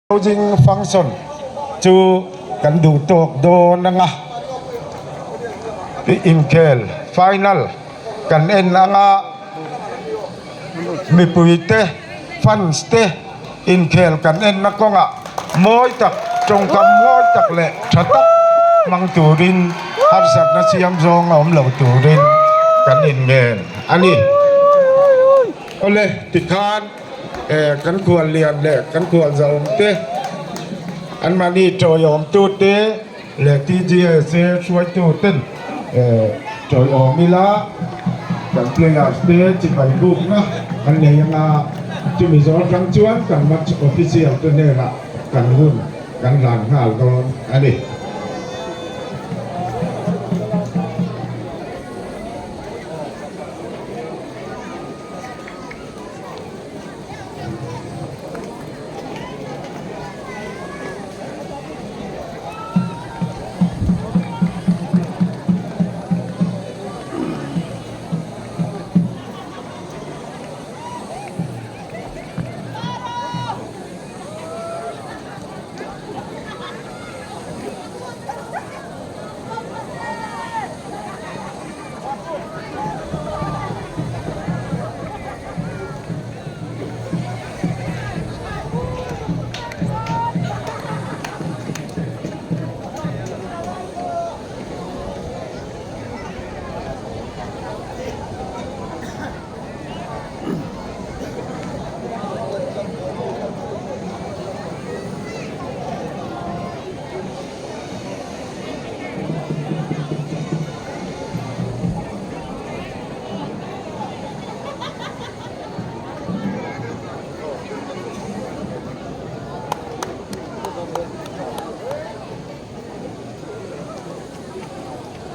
Closing function chu kan duh tawk dawn anga inkhel final kan en anga mipui te fans te inkhel kan en na kawngah mawi tak tawngkam mawi tak leh tha tak hmang turin harsatna siam zawng a awm lo turin kan inngen a ni. Awle tikhan. Kan khual lian leh kan khual zahawm te, anmahni tawiawmtu te leh TGSA hruaitu ten tawiawm ila kan players te chibai bukna an nei anga chumi zawng atang chuan kan match official te hnenah kan hun kan hlan nghal dawn a ni.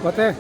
Pate.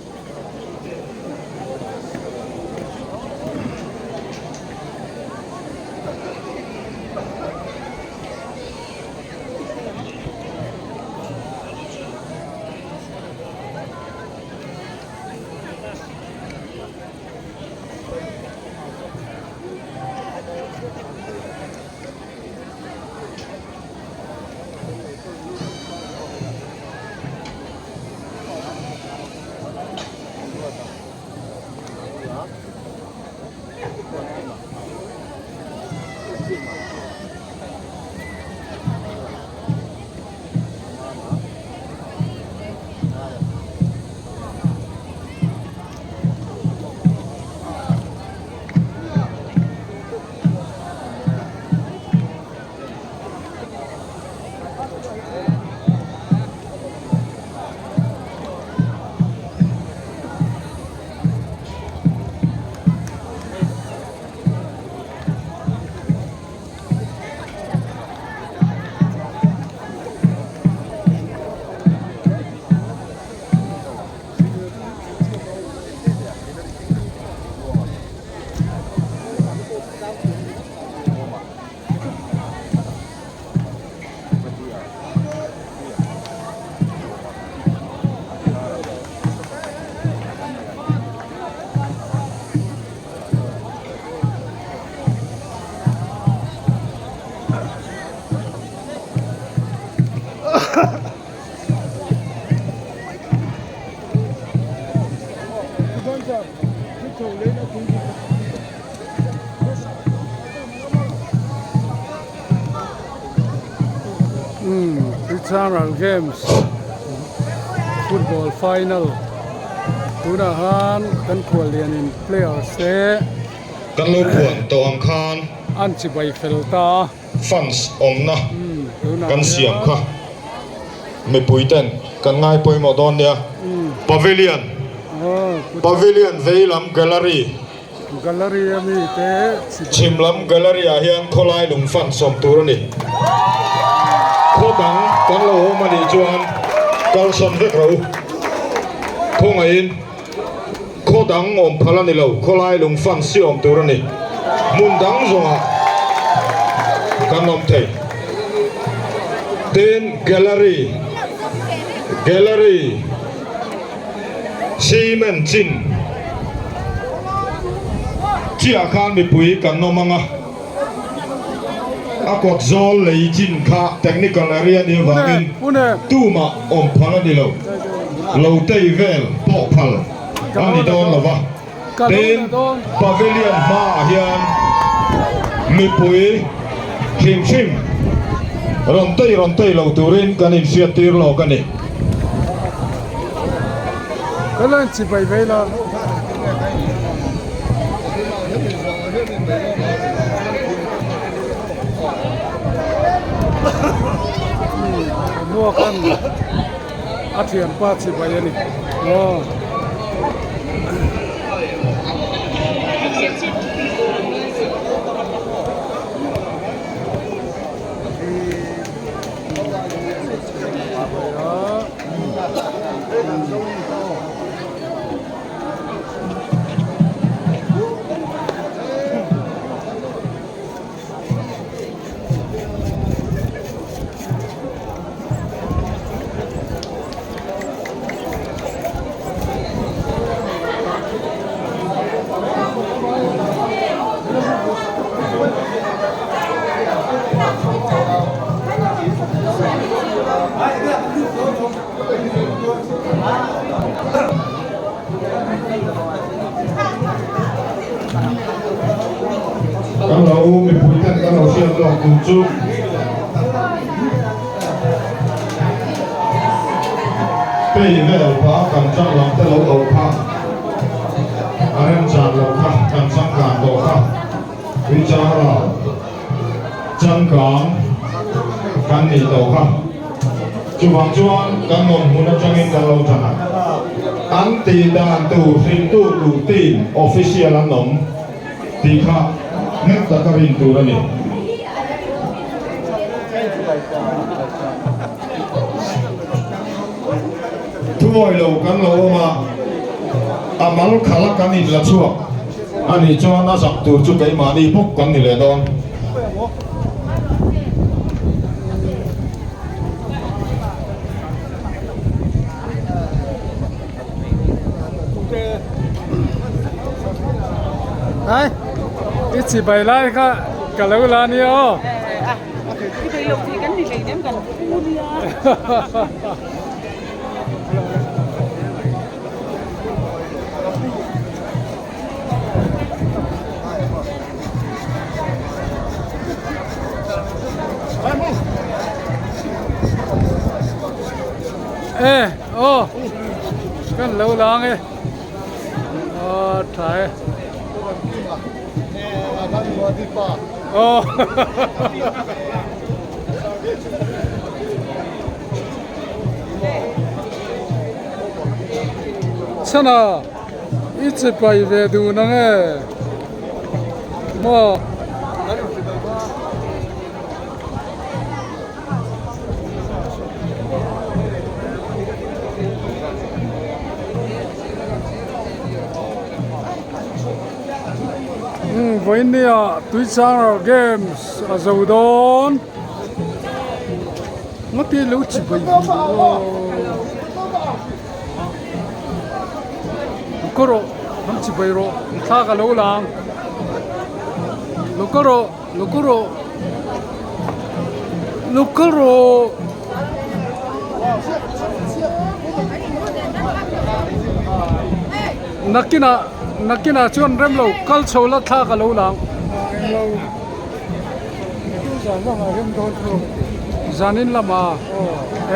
Tuichangral Games Football Final tunah khan kan khuallianin players te Kan lo phuan tawh ang khan. An chibai fel ta a. Funds awmna kan siam kha mipui ten kan ngai pawimawh dawn nia. Pavilion, Pavilion vei lam gallery. Gallery a mi te chibai. Chhim lam gallery ah hian khawlai lung funds awm tur a ni. Khaw dang kan lo awm a nih chuan kalsawn vek rawh u. Khawngaihin. Khaw dang awm phal a ni lo, khawlai lung fan si awm tur a ni. Hmun dang zawngah kan awm thei. Tin, gallery, gallery, cement chin chiah khan mipui kan awm ang a. A kawt zawl lei chin kha technical area nih avangin tumah awm phal a ni lo. Lo tei vel pawh phal a ni dawn lo va. Tin, pavilion hmaah hian mipui hrim hrim rawn tei rawn tei lo turin kan inhriattir lawk a ni. Hmuakan a thianpa chibai a ni aw. Kan lo mipui ten kan lo hriat lawk tur chu pei vel kha kan chang lam te lo auh kha a remchan loh kha kan changkan tawh kha tuichara changkang kan nih tawh kha. Chuvang chuan kan nawm hmun atangin kan lo tan a, an tih dan tur hriltu tur team official an awm tih kha nghet taka rin tur a ni. Thuawi lo kan lo awm a, a mal khala kan inla chhuak a nih chuan a zak tur chu keimahni bawk kan ni leh dawn. Ai i chi bai lai kha ka lo la nia aw. E aw kan lo lang e aw tha e aw chana I chipai ve dun ang e maw. Umm vawinia Tuichangral games a zo dawn ngawt i lo chipai ve aw. Lo kal rawh hnam chibai rawh thla ka lo lang lo kal rawh lo kal rawh lo kal rawh. Nakinah nakinah chuan rem lo kal chho la thla ka lo lang. Zanin lamah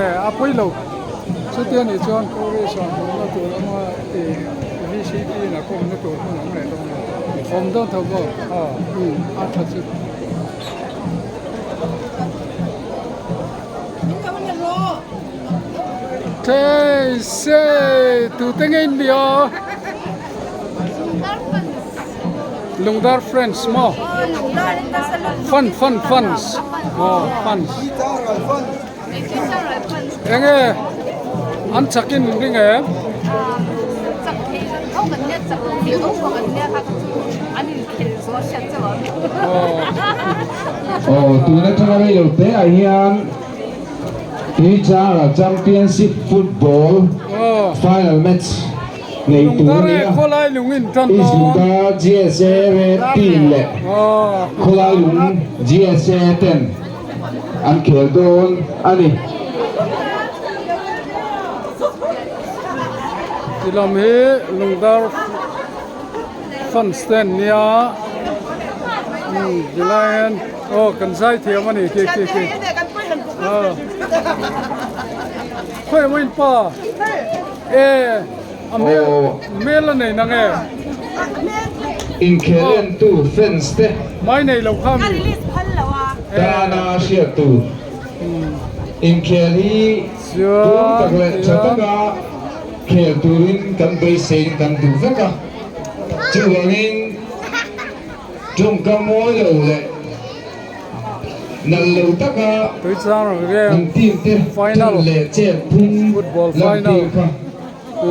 e a pawi lo. Chutia nih chuan tourist ah hmuhna tur anga ih VCP in a kawmna tur hmun awm leh dawn a, awm dawn tho maw? Umm a tha chu. Thei se tute nge in nia? Lungdar friends maw? Fun fun funs aw funs. Enge an chakin ring em? Aw tun atanga rei lo te ah hian Tuichara Championship Football Final Match. Neih tur a ni a. East Lungdar GSA Red Team leh Khawlai Lung GSA ten an khel dawn a ni. Ti lam hi Lungdar fan stand nia tilai hian aw kan zai thiam a ni khi khi khi khawi emaw in pa. E a hmel hmel a nei nang e. Inkhel entu fans te. Mai nei lo kha mi. Tana hriat tur. Inkhel hi tluang tak leh tha taka khel turin kan beiseiin kan duh vek a. Chuvangin tawngkam mawi lo leh. Nalh lo taka an team te ṭan leh chet phung lam tir kha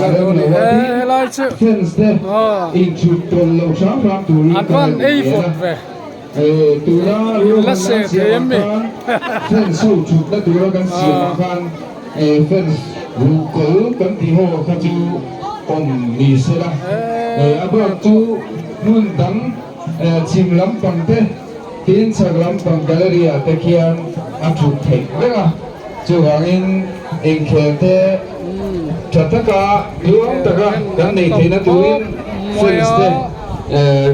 a rem lo a tin, fans te inchhut tawn lo hram hram turin ka han inhnial a. Tuna ruahmanna an siamah khan fans ho chhutna tura kan siamah khan fans ruhkawl kan tih ho kha chu awm ni sela, a bak chu hmun dang chhim lampang te, Tin, chhak lampang gallery ah te khian a thut theih vek a, chuvangin inkhel te tha taka tluang taka kan neih theihna turin fans te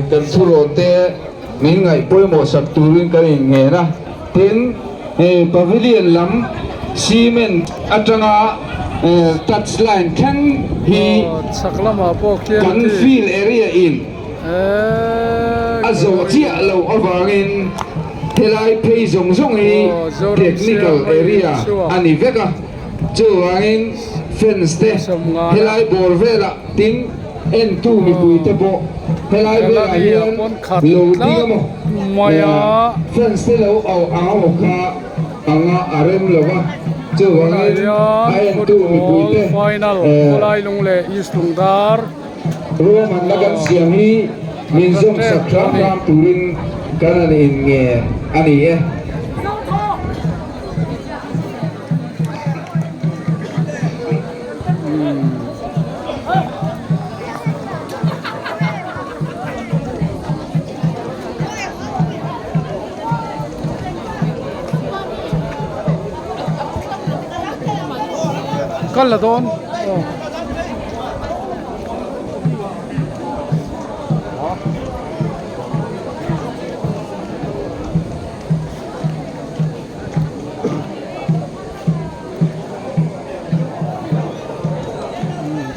kan thurawn te min ngaih pawimawh sak turin kan inngen a. Tin, pavilion lam cement atanga touch line thleng hi kan field area in A zawh chiah loh avangin helai phei zawng zawng hi technical area a ni vek a, chuvangin fans te helai bawr velah tin entu mipui te pawh helai velah hian lo ding emaw fans te lo auh ang emaw kha anga a rem lo va, chuvangin a entu mipui te. Ruahmanna kan siam hi min zawm sak hram hram turin kan han in nge a ni e. Kal la dawn.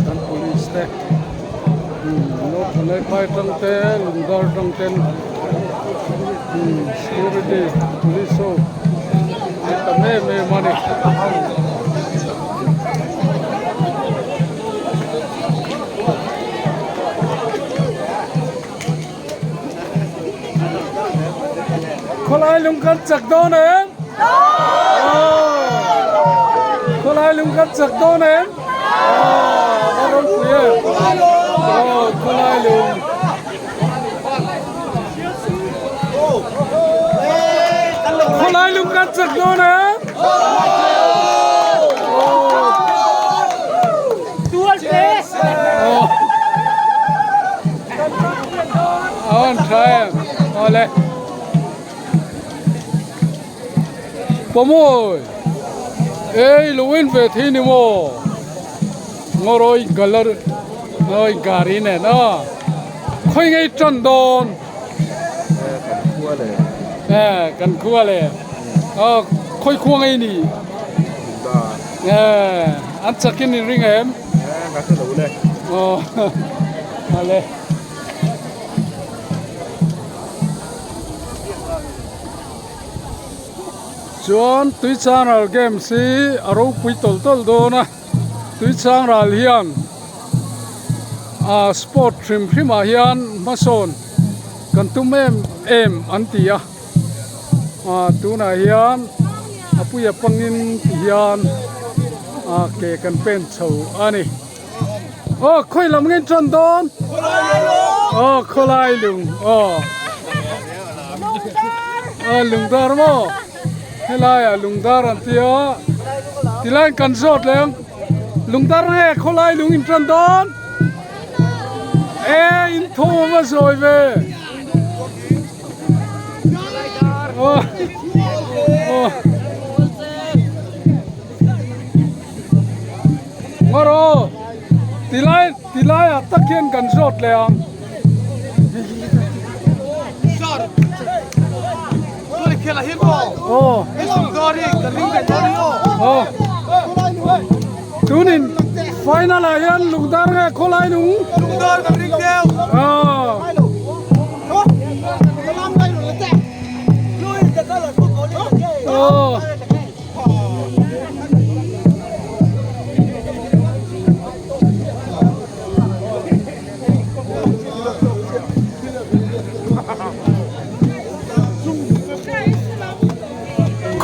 Kan police te North Vanlaiphai atang te Lungdar atang ten security police ho an tam em em a ni. Khawlai lung kan chak dawn em? Khawlai lung kan chak dawn em? A ropui e. Khawlai lung. Khawlai lung kan chak dawn em? Awn tha em awle Pawmawi ei lo en ve thei ni maw Ngawrawi galar Ngawrawi gari nen a khawi ngei tan dawn e kan khua le khawi khua ngei ni e an chakin in ring em. Aw ale. Chuan Tuichangral games hi a ropui tawlh tawlh dawn a, Tuichangral hian ah sport hrim hrim ah hian hmasawn kan tum em em an ti a, ah tunah hian a puia pangin ti hian ah ke kan pen chho a ni. Aw khawi lam nge tan dawn? Aw khawlai lung aw. Aw lungdar maw? Helai ah lungdar an ti a. Tilai kan zawt leng. Lungdar nge khawlai lung in tan dawn? E in thawm a va zawi ve. Aw aw. Ngawr aw tilai tilai ah tak hian kan zawt leh ang. Aw aw tunin final ah hian lungdar nge khawlai nung aw. Aw.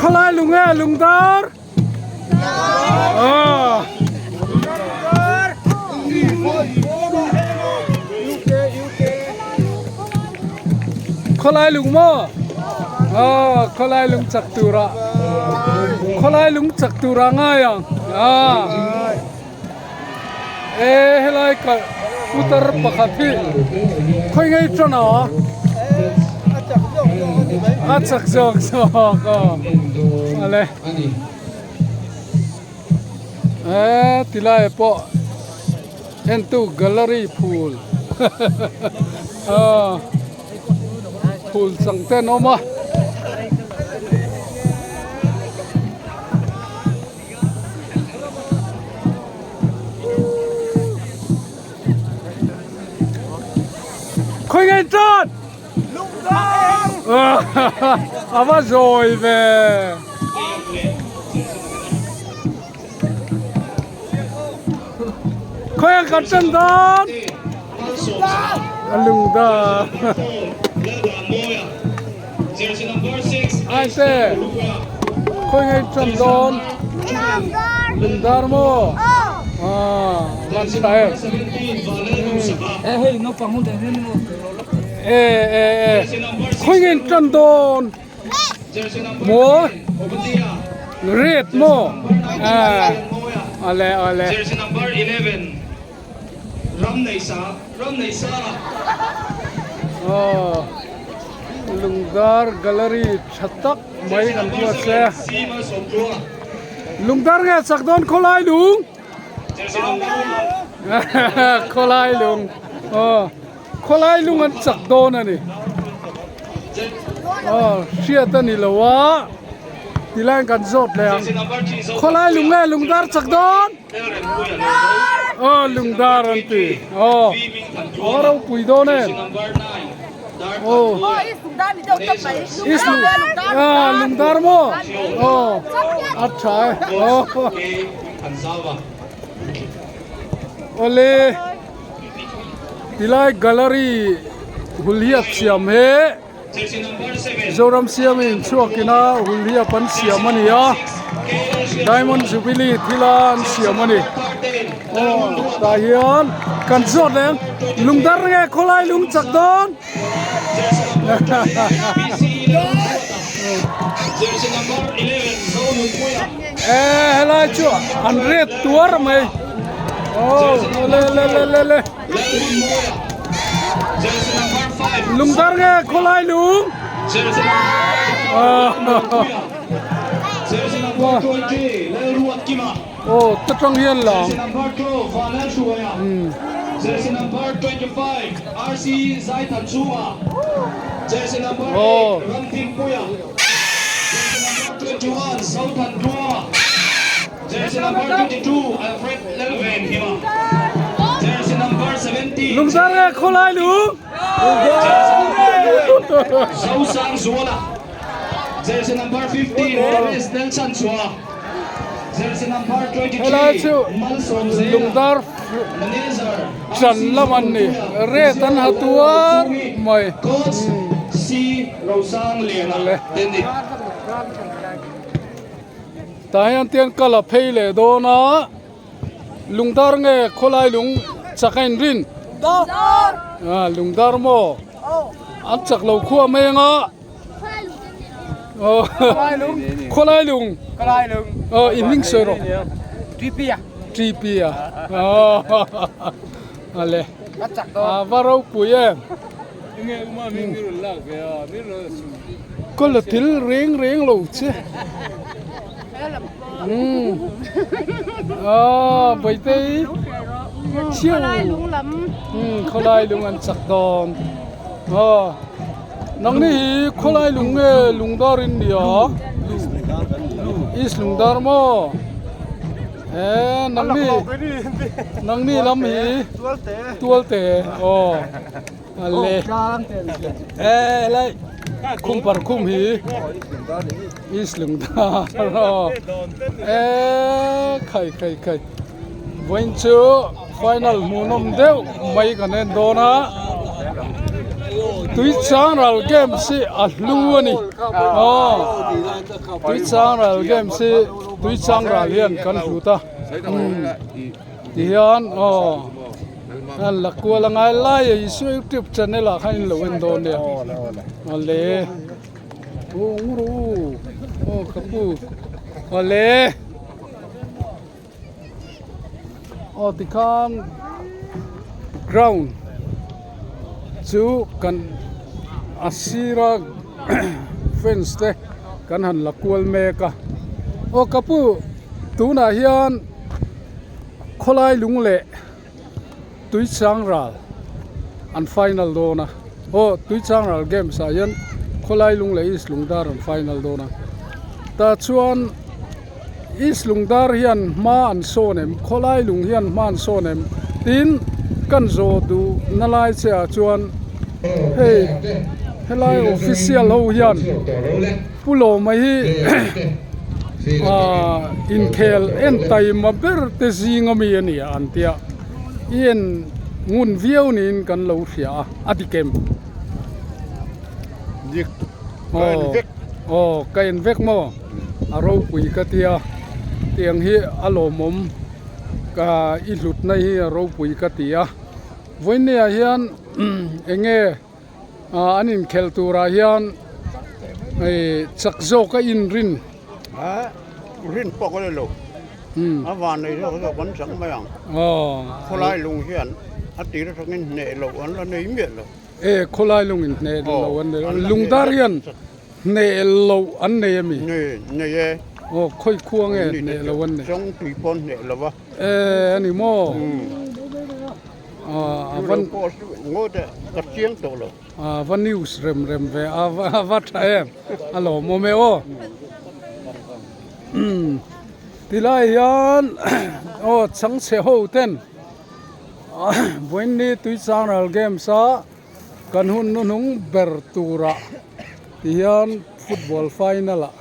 Khawlai lung e lungdar Khawlai lung maw khawlai lung chak tura khawlai lung chak tura ngai ang e helai ka putar pakhat hi khawi ngei tan a a chak zawk zawk aw ale e tilai pawh entu gallery phul aw phul chang te an awm a. Khawi ngei tan! A va zawi ve. Khawi ang kan tan dawn? A lung dan. Ai te khawi ngei tan dawn lungdar maw ah van tha em e e e khawi ngei tan dawn maw red maw ah ale ale. Aw Lungdar gallery tha tak mai kan hria che Lungdar nge chak dawn khawlai lung khawlai lung aw khawlai lung an chak dawn a ni aw hriat a ni lo a tilai kan zawt leh ang khawlai lung nge Lungdar chak dawn. Aw lungdar an ti aw a ropui dawn em aw ah lungdar maw aw a tha e aw awle tilai gallery hulhiap siam he. Zoram siamin chhuakin a hulhiap an siam a ni a, Diamond Jubilee thila an siam a ni. Aw tah hian kan zawt leh ang lungdar nge khawlai lung chak dawn. E helai chu an ret tuar mai. Aw le le le le le. Lungdar nge khawlai lung? Aw ta tang hian lang. Aw. Lungzar nge khawlai lung? Helai chu lungdar chan lam an ni red an ha tuar mai. Tah hian tiang kal a phei leh dawn a, lungdar nge khawlai lung chak a inrin? Ah lungdar maw? An chak lo khua mai anga khawlai lung aw i hming sawi rawh TP a ale. A va ropui em. Ka la til reng reng lo che. Umm. Aaa Baitei chiu. Umm khawlai lung an chak dawn. Aw nangni hi khawlai lung nge lungdar in nia? East Lungdar maw? He nangni nangni lam hi Tualte aw le e helai khum par khum hi East Lungdar aw e khai khai khai vawiin chu final hmuhnawm deuh mai kan en dawn a Tuichang ral games hi a hlu a ni aw Tuichang ral games hi. Tui chang ral hian kan hlut a tihian aw a la kual a ngai lai a Isua youtube channel ah khan in lo en dawn nia awle aw ngur u aw ka pu awle aw tikhan ground chu kan a sira fence te kan han la kual mek a aw ka pu tunah hian khawlai lung leh tui chang ral an final dawn a aw tui chang ral games ah hian khawlai lung leh east lungdar an final dawn a tah chuan. East Lungdar hian hma an sawn em? Khawlai lung hian hma an sawn em? Tin, kan zawh duh na lai che ah chuan hei helai official ho hian Pu Lawma hi aah inkhel en taima ber te zing ami a ni a an tia i en ngun viau niin kan lo hria a, a dik em? Dik, ka en vek. Aw, ka en vek maw? A ropui ka tia, tiang hi a lawmawm ka i hlutna hi a ropui ka ti a. Vawinia hian eng nge an inkhelh turah hian hei chak zawk a inrin. A rin pawh ka ni lo, a van nei zawk zawk an chak mai ang. Khawlai lung hian a tir atangin hneh loh an la nei miah lo. E khawlai lung in hneh loh an nei lo, lungdar hian hneh loh an nei ami? Nei, nei e. Aw khawi khua nge hneh loh an nei? Chawng tui pawh an hneh lo va. E ani maw? A van Ngaw te ka chiang tawh lo. A va news rem rem ve a a va tha em a lawmawm e aw. Tilai hian aw chhangchhe ho ten. Vawiinni Tuichangral Games a kan hun hnuhnung ber turah ti hian football final ah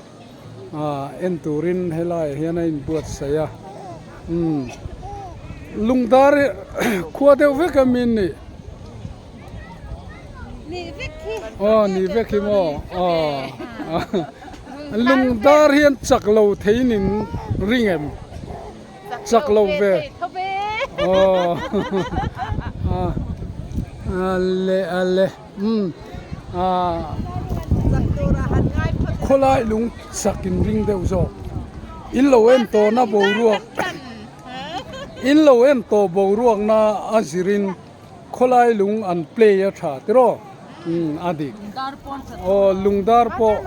ah en turin helaiah hian a inbuatsaih a umm lungdar khua deuh vek a mi nih aw ni vek hi maw aw lungdar hian chak lo theiin in ring em. Chak lo ve. Aw ale ale umm ah khawlai lung chak in ring deuh zawk in lo en tawhna boruak in lo en tawh boruak na a zirin Khawlai lung an play a tha tiraw umm a dik aw lungdar pawh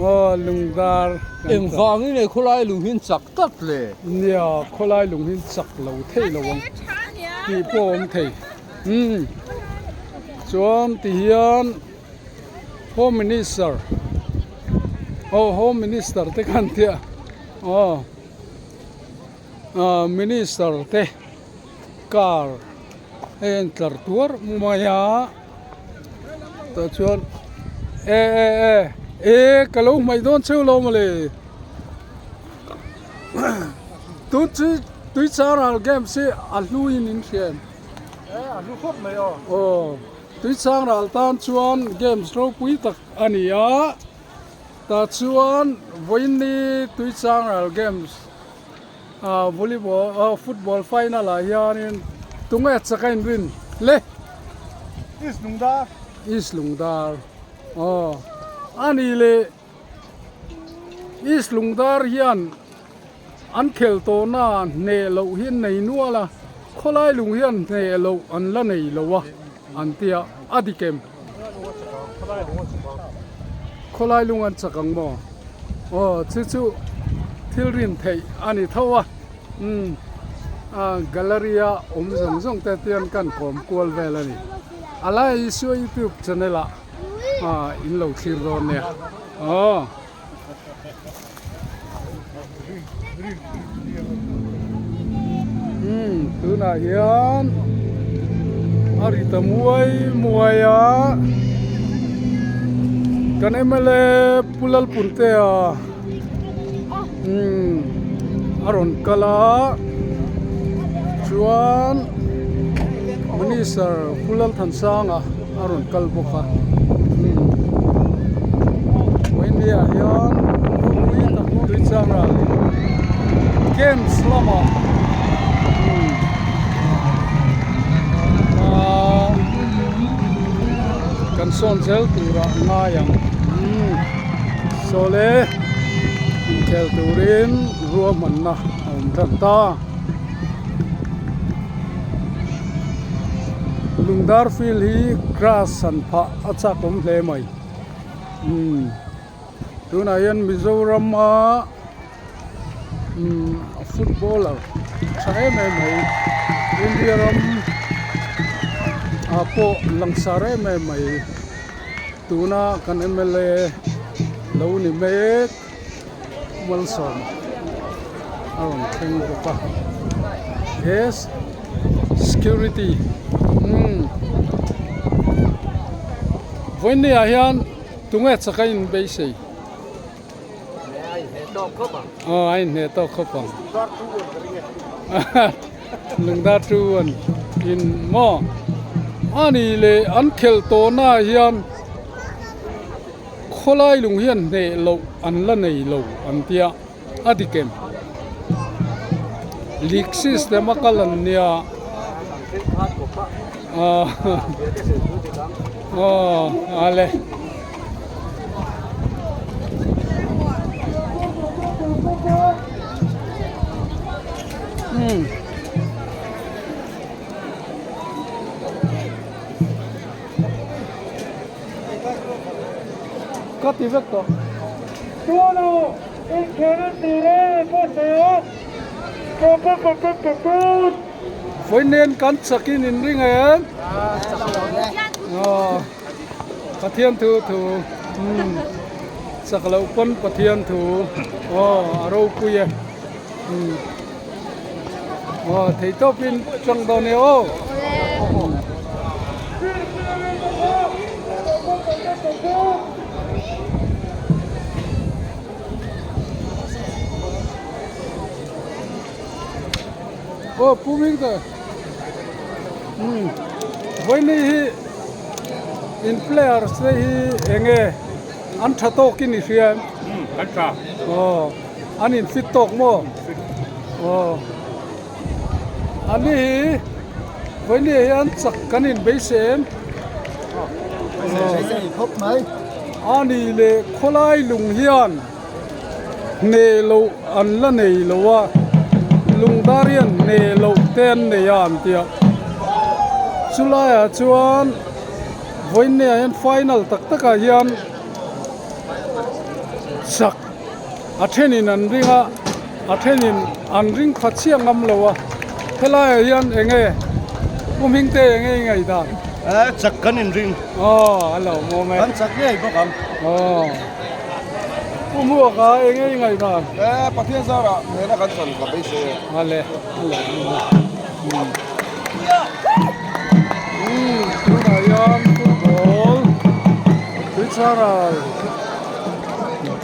aw lungdar Engvangin nge khawlai lung hi an chak tlat le? Nia khawlai lung hi an chak lo thei lo ang tih pawh a awm thei umm chuan ti hian Home Minister aw Home Minister te khan tia aw ah Minister te. Car a en tlar tuar mai a tah chuan e e e e ka lo hmaih dawn cheu lo mawle tun chu tui char al games hi a hlu in in hria em e a hlu khawp mai aw aw tui chang ral tan chuan games ropui tak a ni a tah chuan vawiinni tui chang ral games. Ah volleyball ah football final ah hianin tunge chak a inrin le East Lungdar East Lungdar aw a ni le East Lungdar hian an khel tawhna hneh loh hi an nei nual a. Khawlai lung hian hneh loh an la nei lo a an tia a dik em? Khawlai lung an chak ang maw? Aw chu chu thil rin theih a ni tho a umm gallery a awm zawng zawng te tian kan kawm kual vel a ni. A lai Isua youtube channel ah in lo thlir dawn nia aw. Umm tunah hian a ri ta muai muai a kan mla Pu Lalpuntea umm a rawn kal a chuan minister Pu Lalthansanga a rawn kal bawk a umm vawinia hian khawpui tak tui chang ral games lamah umm ahh kan sawn zel turah a ngai ang umm sawle inkhel turin ruahmanna a awm tan ta. Lungdar field hi grass han phah a chak awm hle mai umm tunah hian Mizoram a umm footballer tha em em mai India ram ah pawh langsar em em mai tuna kan mla lo ni mek. Malsawm a rawn thleng bawk a he security umm vawiin ah hian tunge chak a inbeisei aw a inhneh tawk khawp ang lungdar tu an in maw ani leh an khelh tawhna ah hian. Khawlai lung hian hneh loh an la nei lo an tia a dik em? League system a kal an nia aw ale. Umm. Ka ti vek tawh. Tuanu inkhel tur e pawhsawh Pawpawpawpawpawp. Vawiin kan chakin in ring em? Aw Pathian thu thu umm chak loh pawn Pathian thu aw a ropui e umm aw theihtawpin tang dawn e aw. Aw pu Ming te umm vawiin hi in players te hi eng nge an tha tawkin i hria em? Umm kan tha. Aw an in fit tawk maw? Aw. A ni hi vawiin hian chak kan inbeisei em? A ni leh khawlai lung hian hneh loh an la nei lo a, lungdar hian hneh loh te an nei a an tia. Chulaiah chuan vawiin hian final tak takah hian chak a thenin an ring a. A thenin an ring kha chiah ngam lo a, helaiah hian eng nge Pu Hmingte eng nge i ngaihdan? Eh chak kan in ring. Aw a lo mawm e. Kan chak ngei bawk ang. Aw Pu Hmuaka eng nge i ngaihdan? Eh Pathian zarah nena kan chan ka beisei e. Vale a lo mawm e. Umm tunah hian football Tuicharal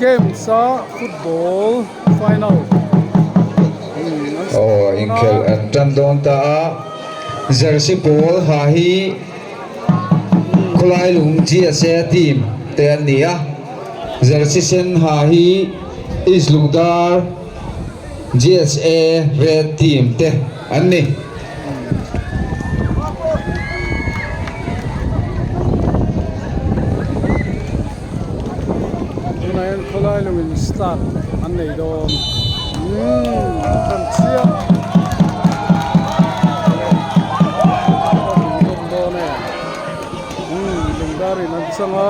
games a football final Aw inkhelh an tan dawn ta a, jersey pawl ha hi khawlai lung GSA team te an ni a, jersey sen ha hi East Lungdar GSA Red team te an ni. Tunah hian khawlai lungin start an nei dawn umm an tan chiah. anga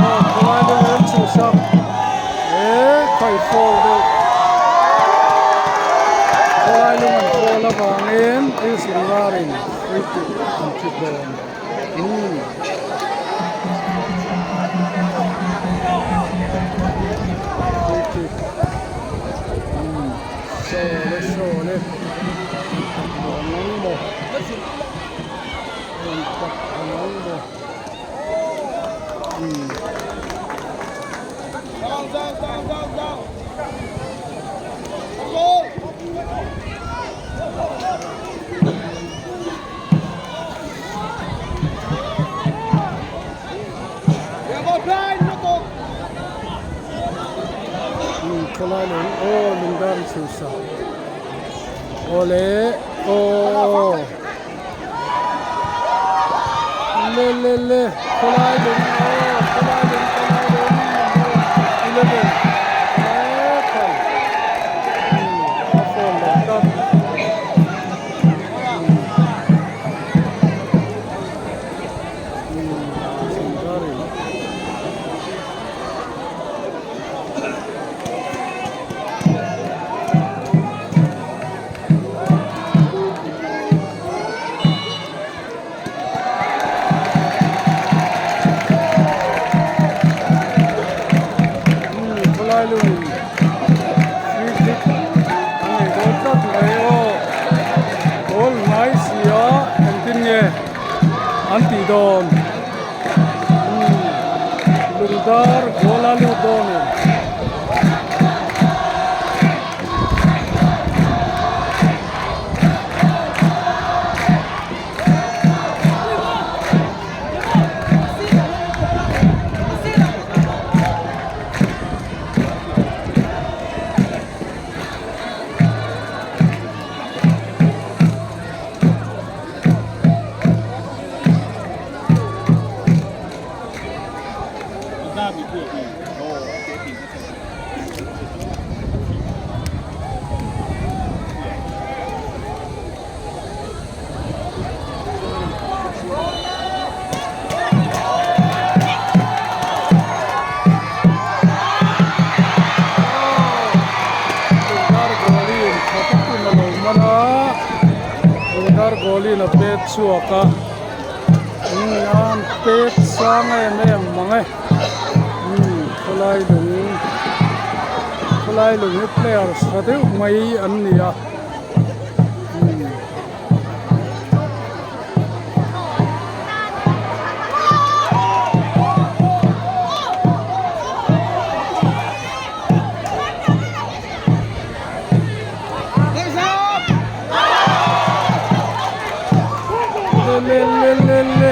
aw khawlai lung an chhuhsak he khaih foul deuh khawlai lung an foul avangin East Lunglarin free kick an thi dawn umm. Free kick umm saw le saw le nuam ang maw. Rawn tak ang ang maw umm. Umm khawlai leh aw lungdar chhusa aw le aw. Le le le khawlai lung aw khawlai lung khawlai lung number 11 he khai a phone lo tlat umm. Khawlai lung free kick an nei dawn tlat mai aw goal hnai si a engtin nge an tih dawn lungdar goal a lut dawn em. Lungdar goal-in a pet chhuak a an pet sang em em mang e khawlai lung khawlai lung hi players tha deuh mai an ni a. Le le le le.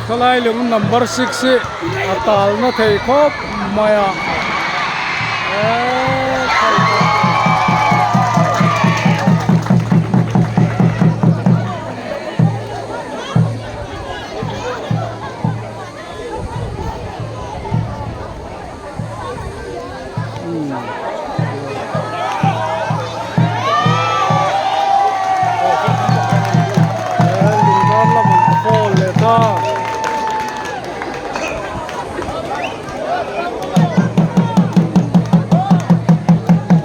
Khalai lung number 6 hi a tal na thei khawp mai a.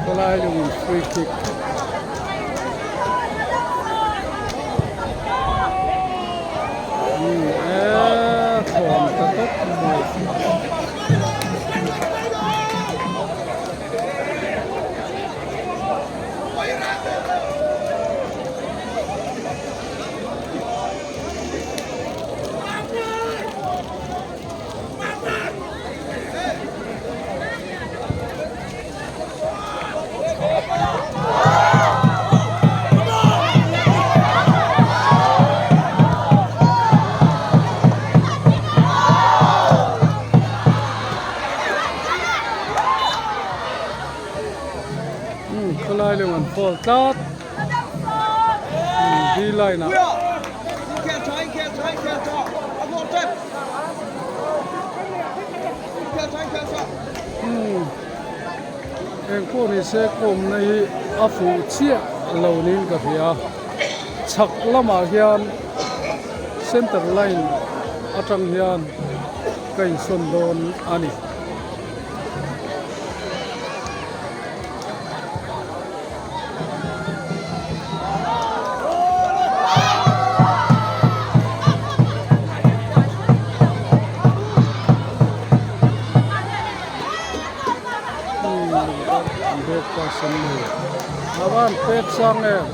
Khawlai lungin free kick e thlawn ta tawp mai. Khawlai lung an fall tlat D line ah. Eng pawh ni se kawmna hi a fuh chiah lo niin ka hria chhak lamah hian center line atang hian ka insawn dawn a ni. Avan pek sang em.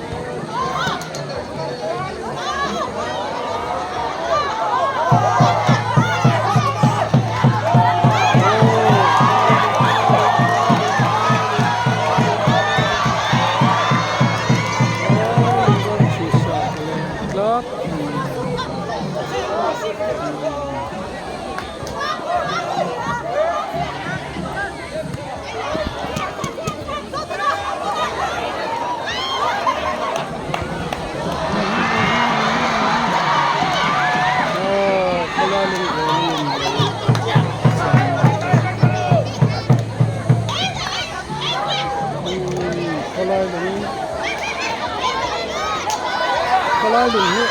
Khawlai lung hi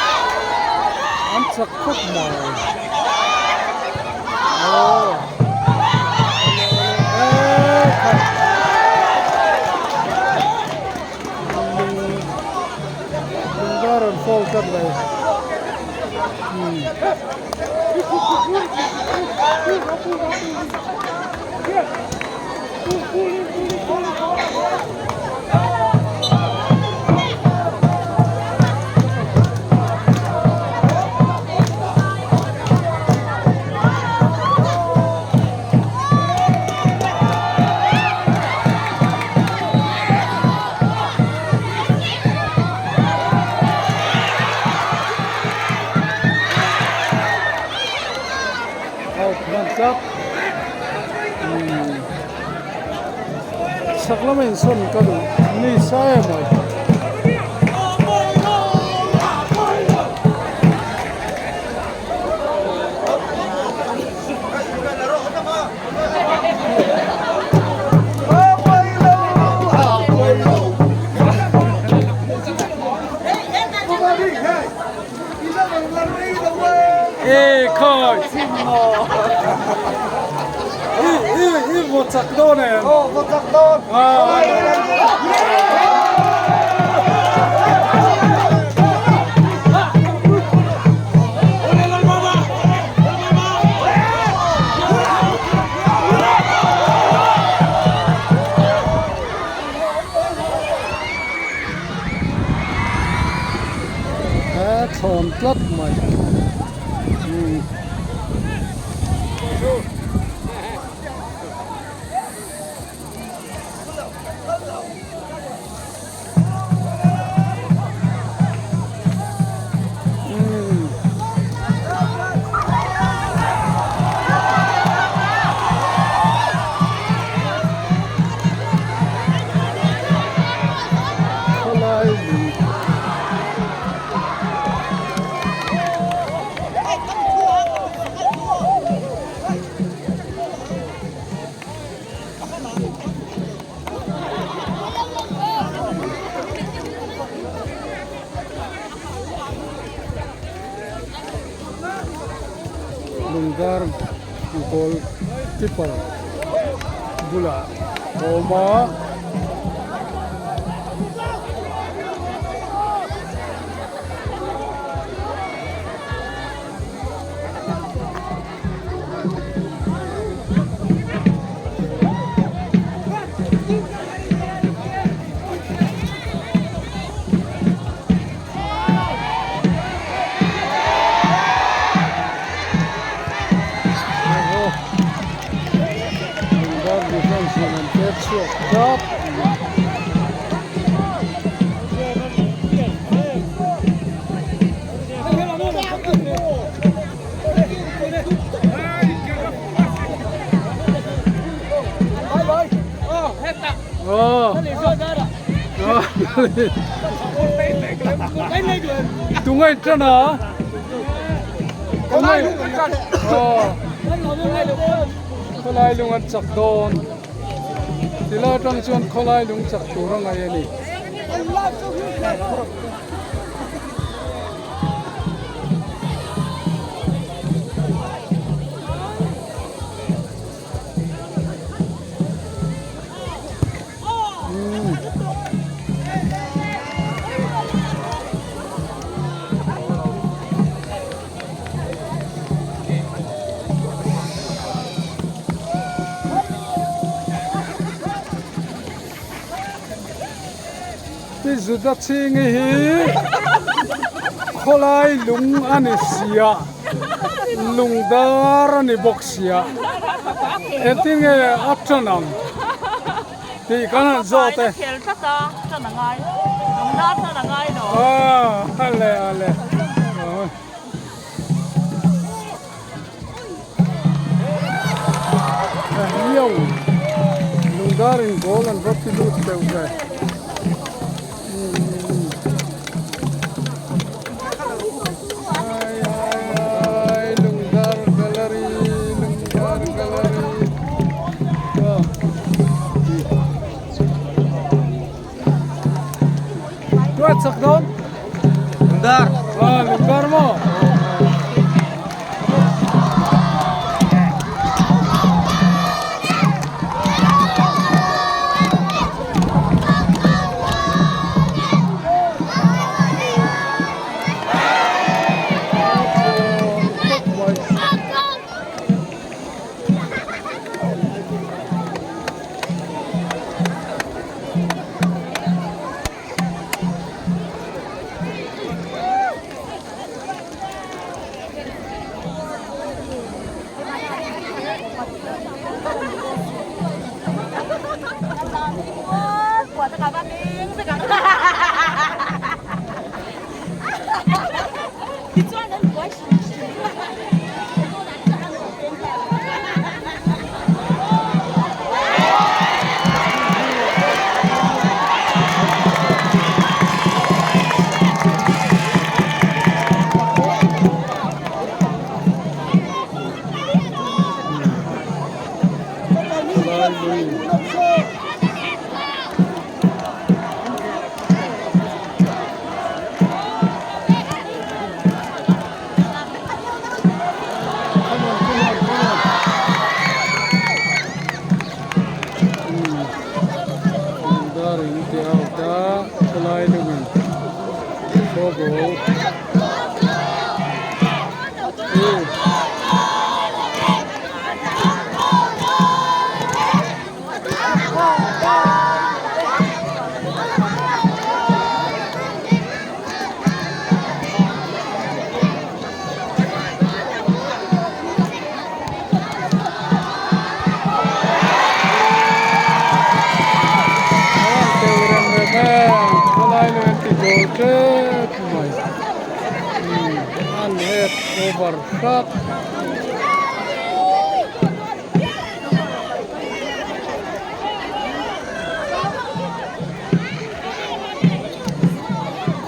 an chak khawp mai aw lung var an foul tlat mai Out hman tlat chhak lama insawn ka duh ni sa em mai. E khai i i i vaw chak dawn em aw vaw chak dawn A thlawn tlat mai Khawlai lui Lungdar goal keeper bulah a awm a. Tungai tan a. Tungai khawlai lung an chak dawn. Tilai atang chuan khawlai lung chak tur a ngaih a ni. Ti Juda chhingi hi khawlai lung a ni sia lung dar a ni bawk sia engtin nge a tan ang tih kan han zawt e. Aaa ale ale. Hiau lungdar in goal an va ti lut deuh ve. Ai ai ai lungdar gallery lungdar gallery. Tuat sak dawn? Lungdar. Ah, lungdar maw?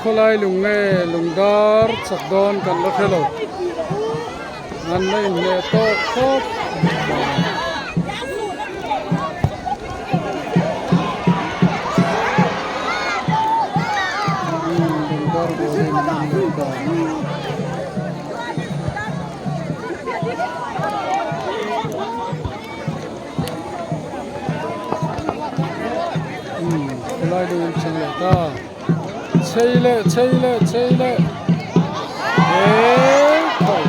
Khawlai lung nge lung dar chak dawn kan la hre lo an la inhleh tawk khawp mai. Khawlai lung in cheng leh ta chei leh chei leh chei leh he khaw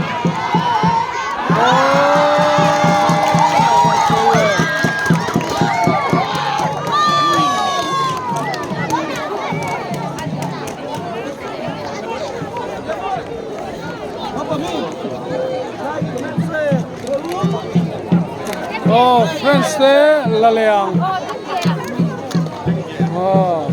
Aw friends te la leh ang aw.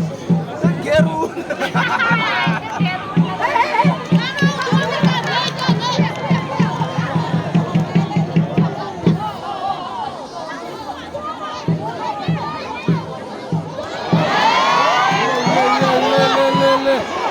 le.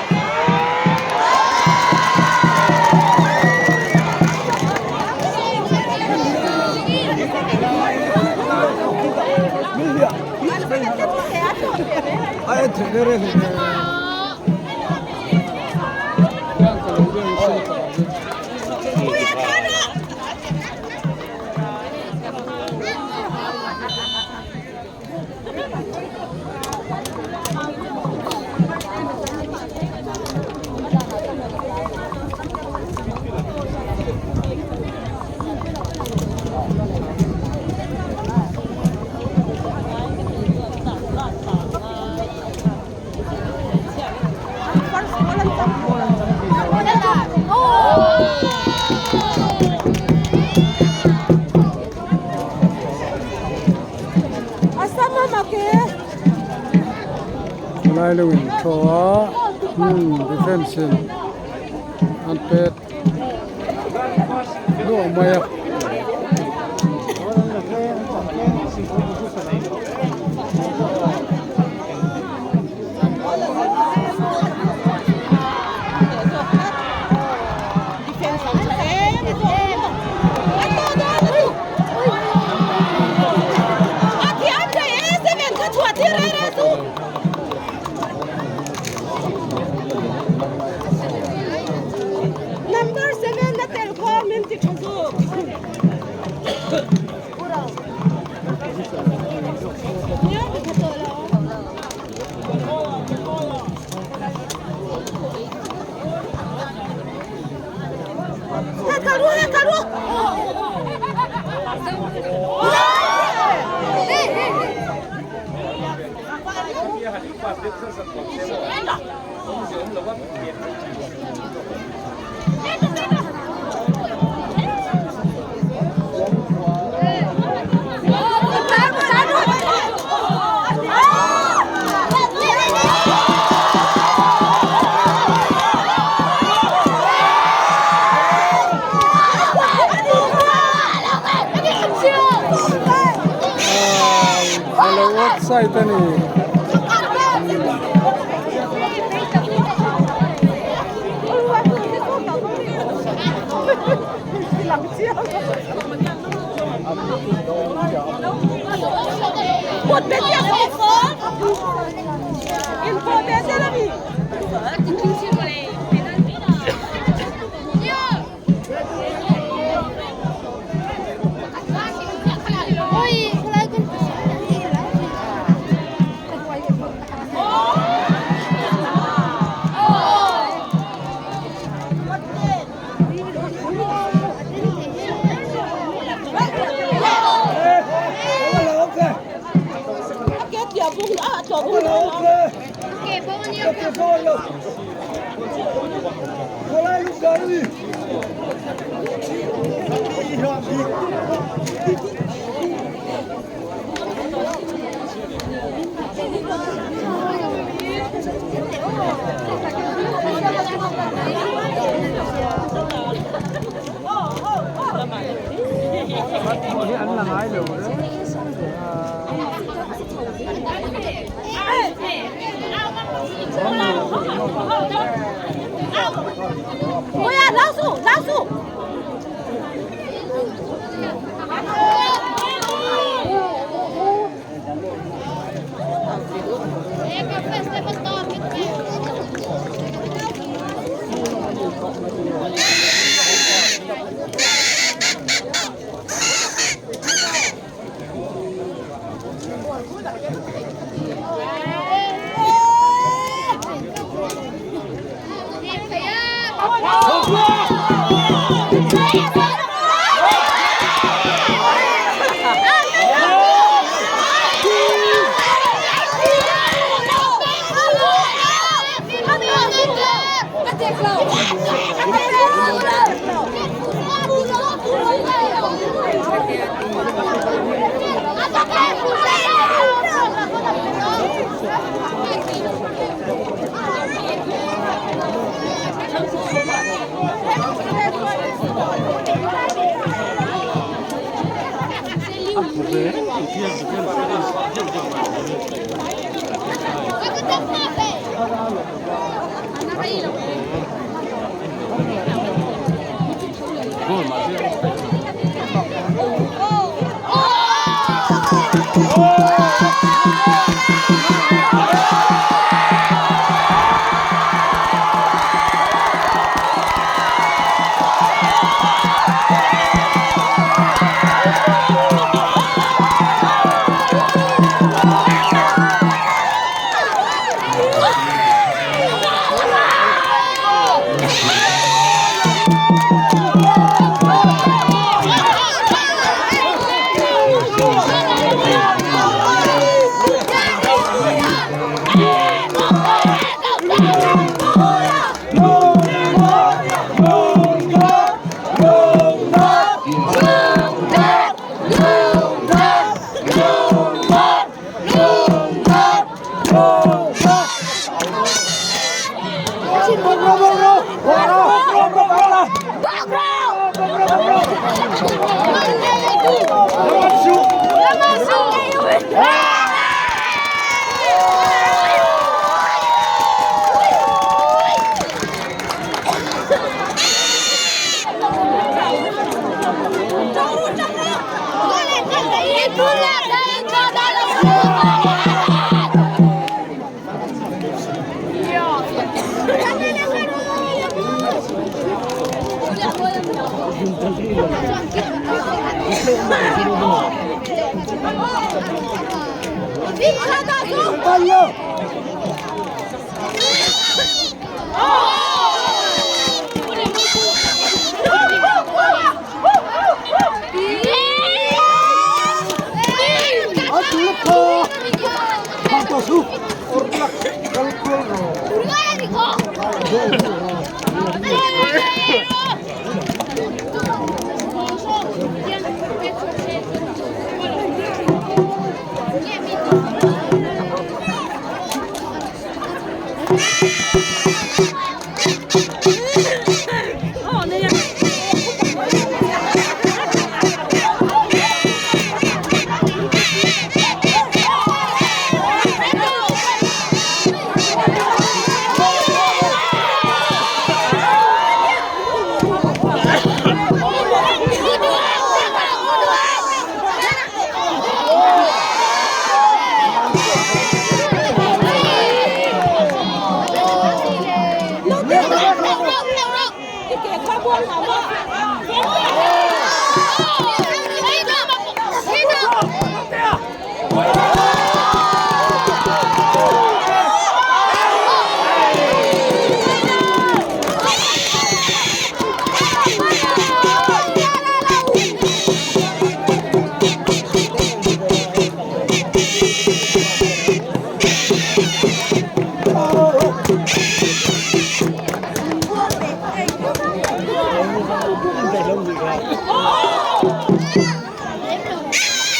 Lai lo in thaw a defence in an pet luah mai a. Alo offside a ni.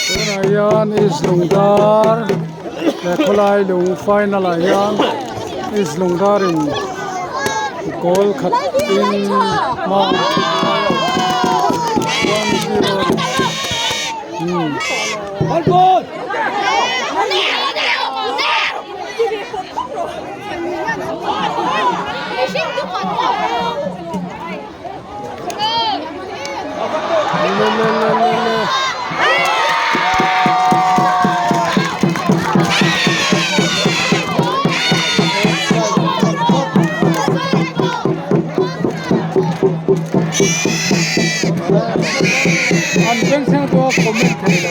Tunah hian East Lungdar leh khawlai lung final ah hian East Lungdar in goal khat in hma one zero Le le le le le. An beng thleng pawh a comment thei lo.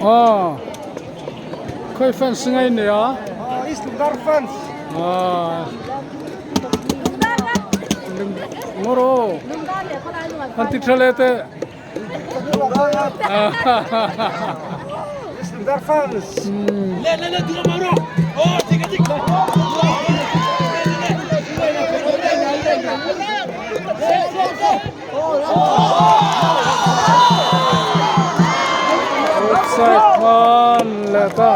Aw khawi fans nge i nia? East Lungdar fans. Aw Ngawr aw an ti tha leh teh. East Lungdar fans. Offside hman leh ta.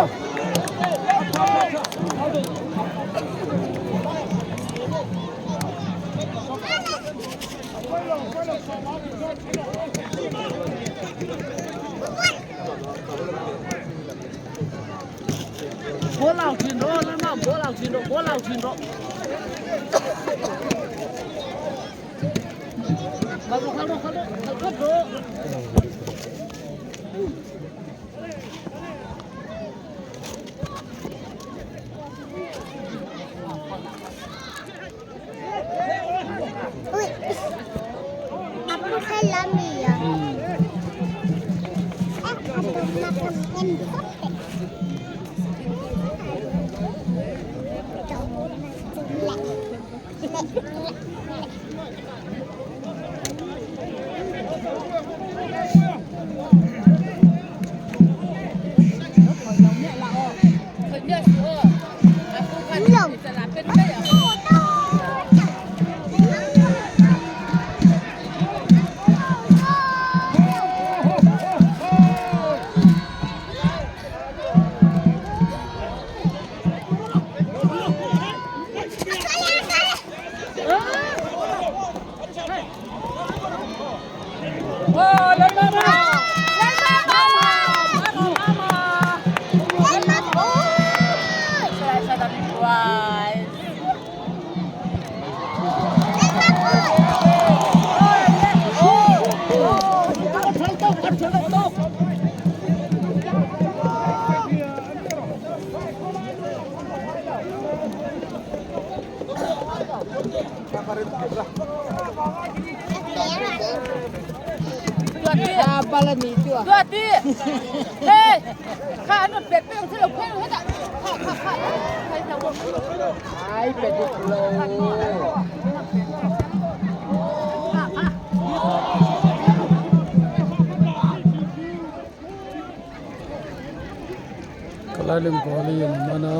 Kalailing goal hi an man a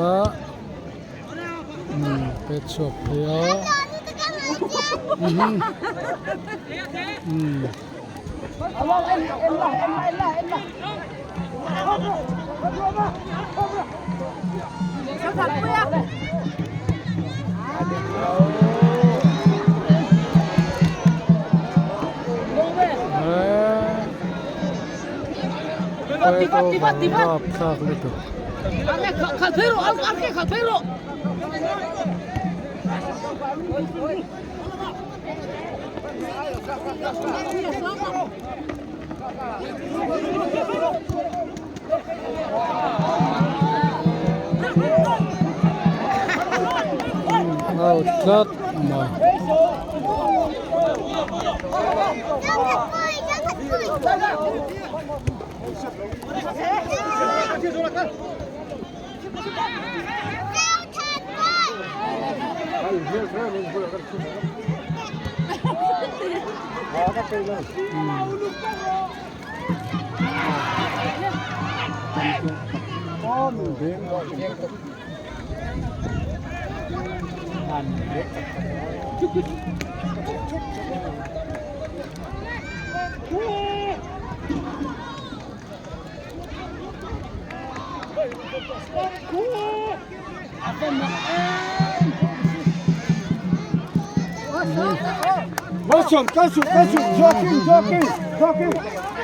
umm pet chhuak phei a umm. Rapthlak lutuk. Out tlat mai.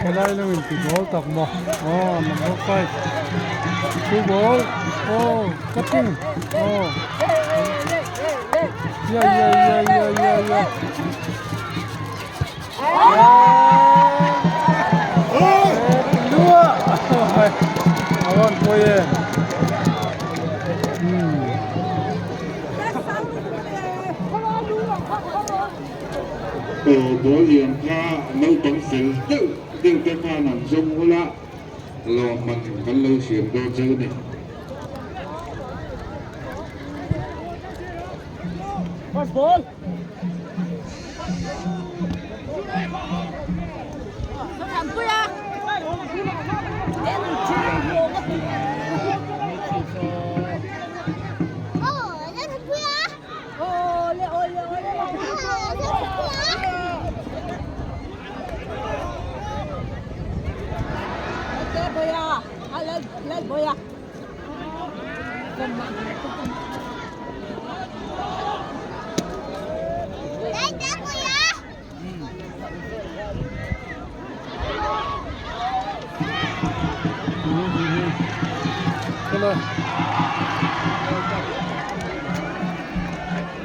Helai lo in ti ball tak maw aw number 5 two ball oh cutting oh yeah yeah yeah yeah yeah yeah Ball lian kha naupang fel deuh deuh te khan an zawm ula lawmman kan lo siam dawn cheu a ni.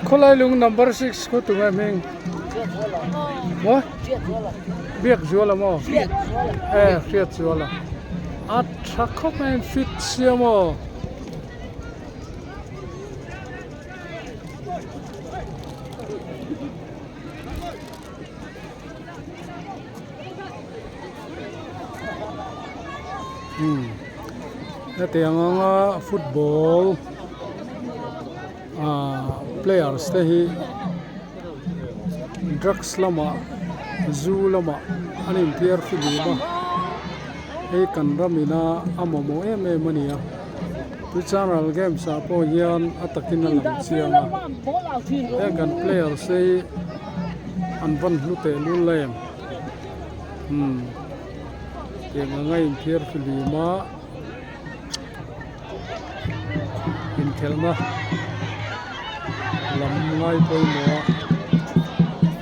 Khawlai lung number 6 khu tunge hming maw biak zuala maw e hriat zuala a tha khawp mai a fit sia maw. Hetiang anga football ah players te hi drugs lamah zu lamah an inthiar fihlim a hei kan ram ina a mamawh em em a ni a. Tuichangral games ah pawh hian a takin a lang chiang a, heng kan players te hi an van hlu teh lul em umm tiang anga inthiar fihlim a inkhelhna lam ngai pawimawh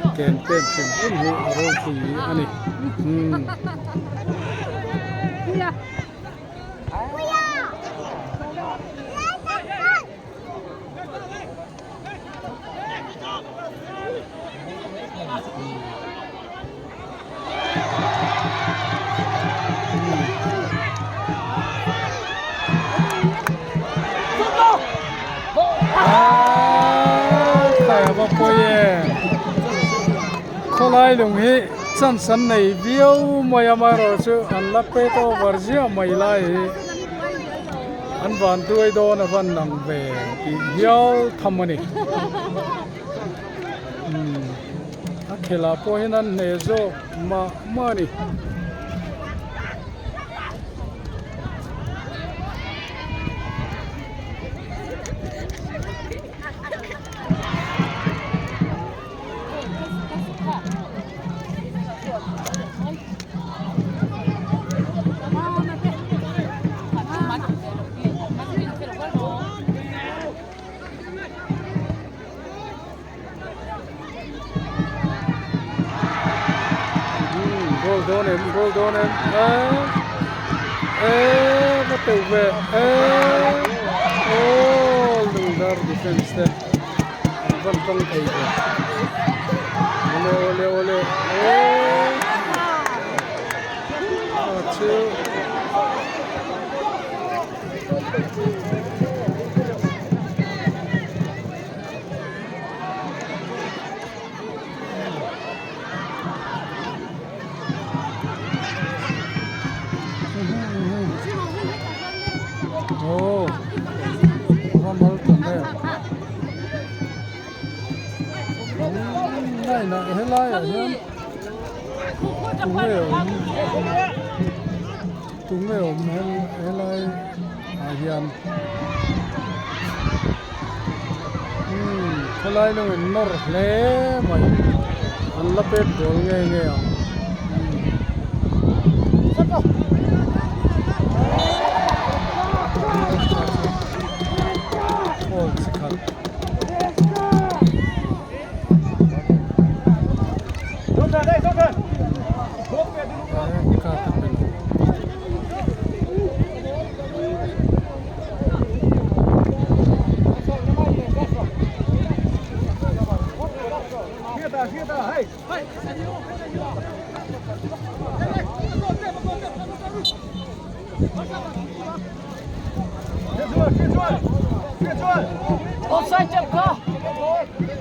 a ken pen hrim hrim hi a ropui a ni umm. Khawlai lung hi chance an nei viau mai a amaherawhchu an la pet over ziah mai lai hi an van duai dawn a van lang ve tih hial tham a ni umm a khelh ah pawh hian an hneh zawk mah mah a ni. Goal dawn em goal dawn em eh va teuh ve eh aw lungdar defense te an van tawng thei ve awle awle awle eh a chu. Aw a mal ta hle a helai ah hian tunge awm tunge awm helai ah hian umm khawlai lawng in nawr hle mai an la pet dawl nge nge ang. Ball chi khat. Card a pe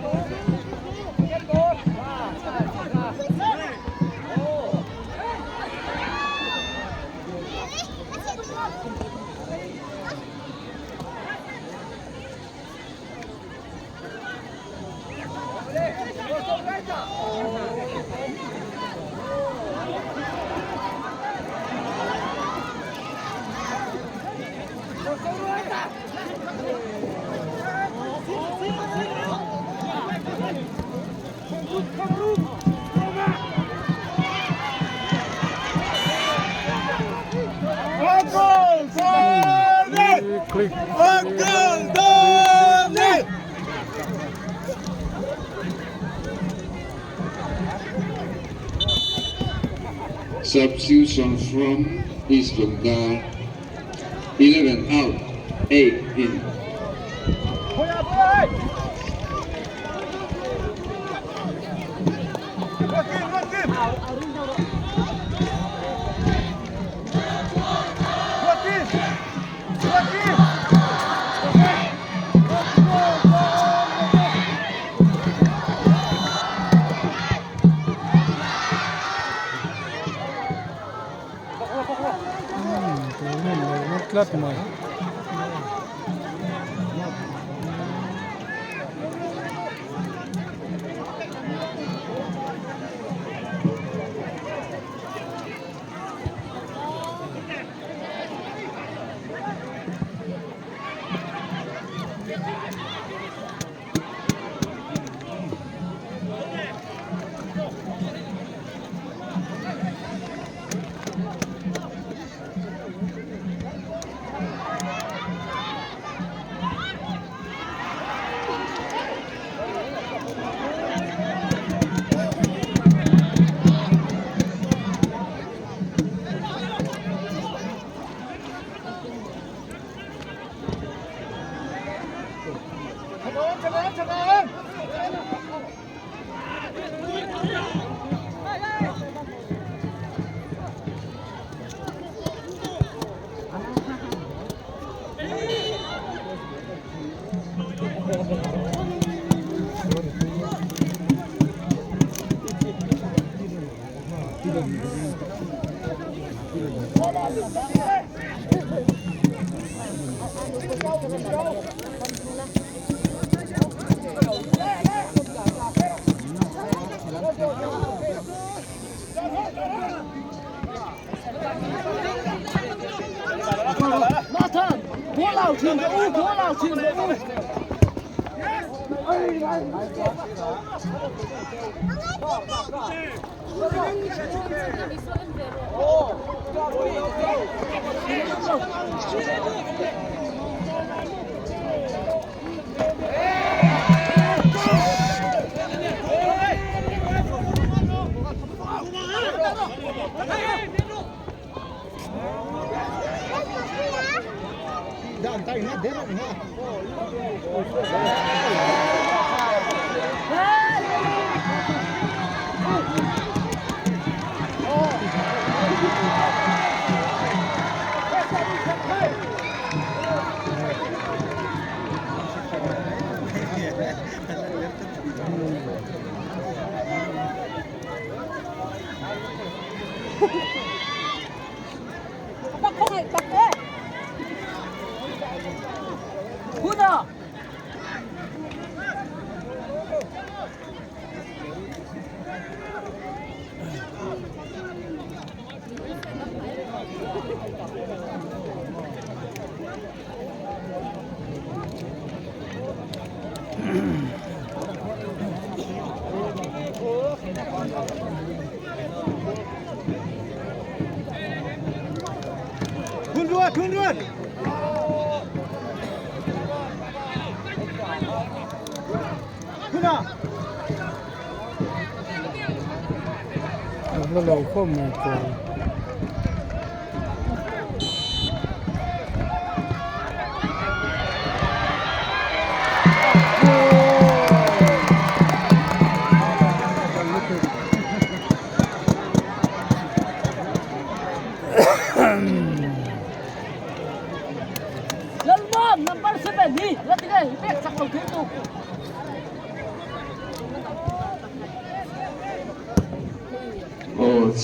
lo. Click. Substitution from East Lungdar 11 out 8 in. Tlat mai.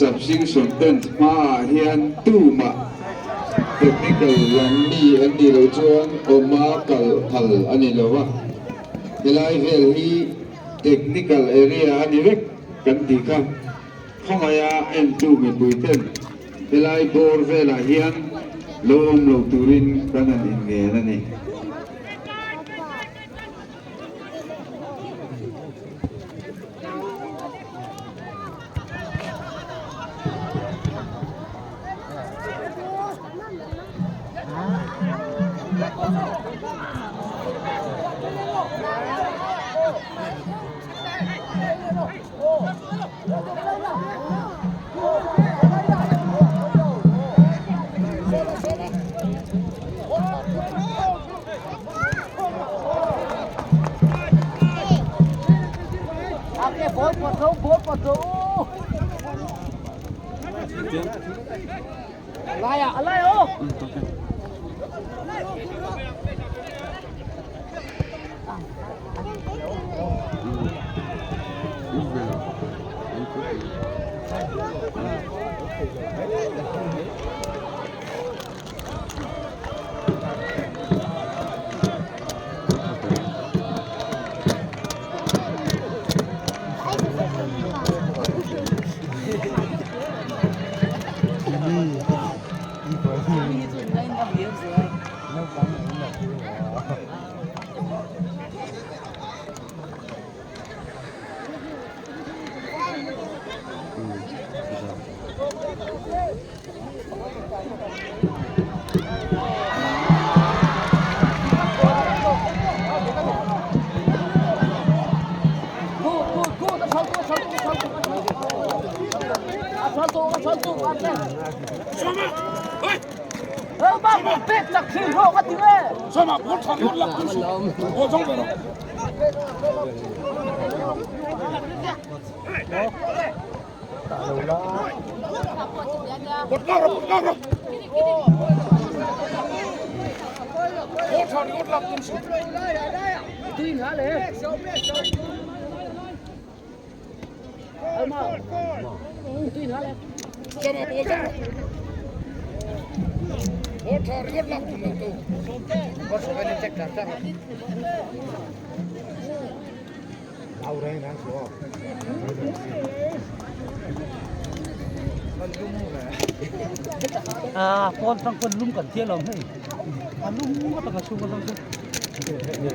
Subscription tent hmaah hian tumah technical lam mi an nih loh chuan awma kal phal a ni lo va, helai vel hi technical area a ni vek kan tih kha khawngaia entu mipui ten helai bawr velah hian lo awm lo turin kan han inngen a ni. À, con trong quân lung cẩn thiết lòng hei. À lung có tầng chung con chung.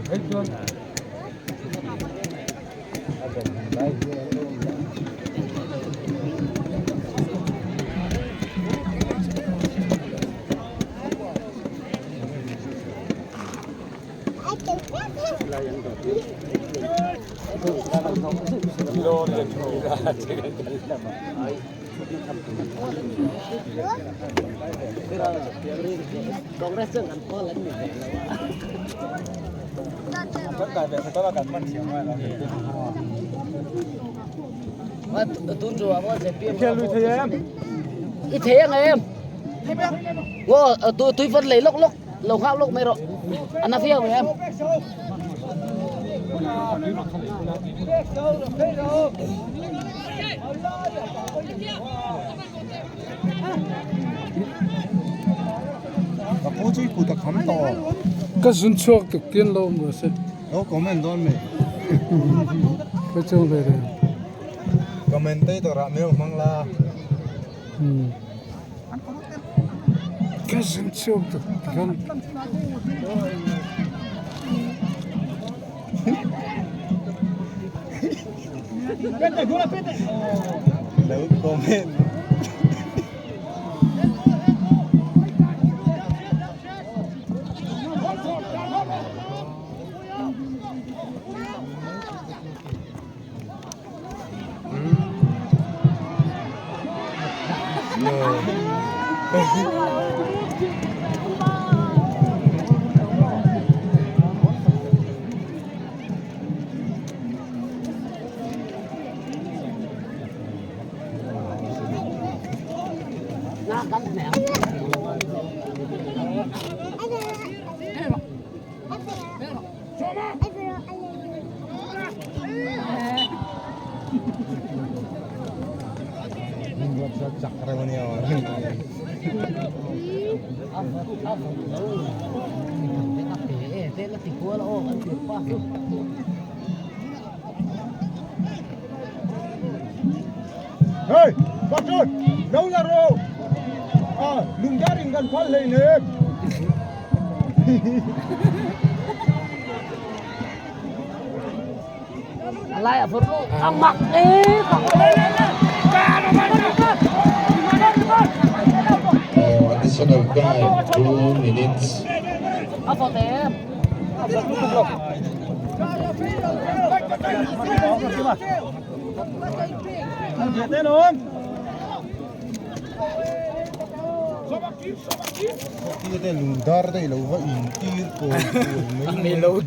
Hết chưa? Tôi vẫn lấy lốc lốc lầu khao lốc mày rồi anh nó phiêu em. Ka zun chuak tuk tin lo mo se. Lo comment don me. Ka chung le re. Comment te to ra meu mang la. Ka zun chuak tuk kan. Lo comment. Hey, Patron, đâu ra rồi? À, lùng gia đình gần phát lên nè. Lại ở phố ăn mặc đi. Additional time, 2 minutes.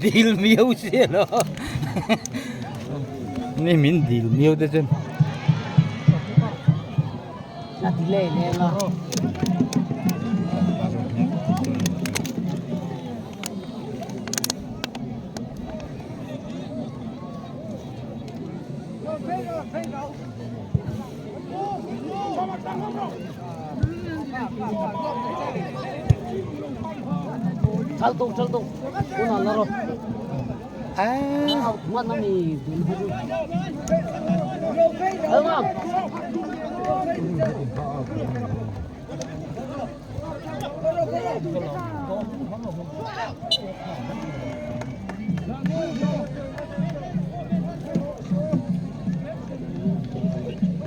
Deal miêu xia nó. Nên mình deal miêu đấy chứ. Là tỷ lệ này là चल तो कौन आना रो आ मन नहीं दिल हो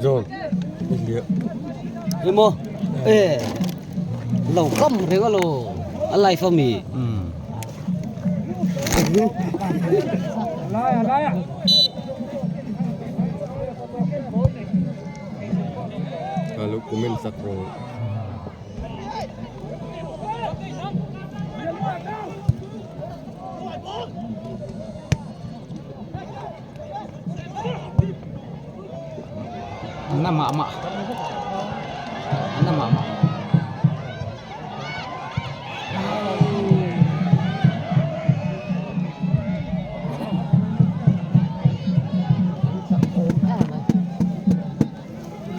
Rồi, mình Cái mô, ê, lẩu cơm thế có lồ, ăn lại phong mì. Lại à. Kalau komen sakro. An na mah mah an na mah mah.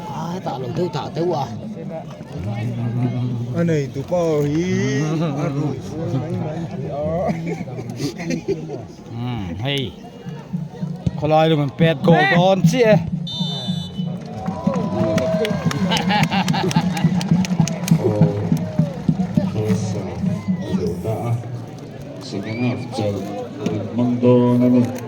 A hetah lo deuh tah deuh a. A nei tu pa hi a rui sual mai mai thei a. Umm hei khawlai lung an pet goal dawn chiah e. Second half chawlh an hmang dawn a ni.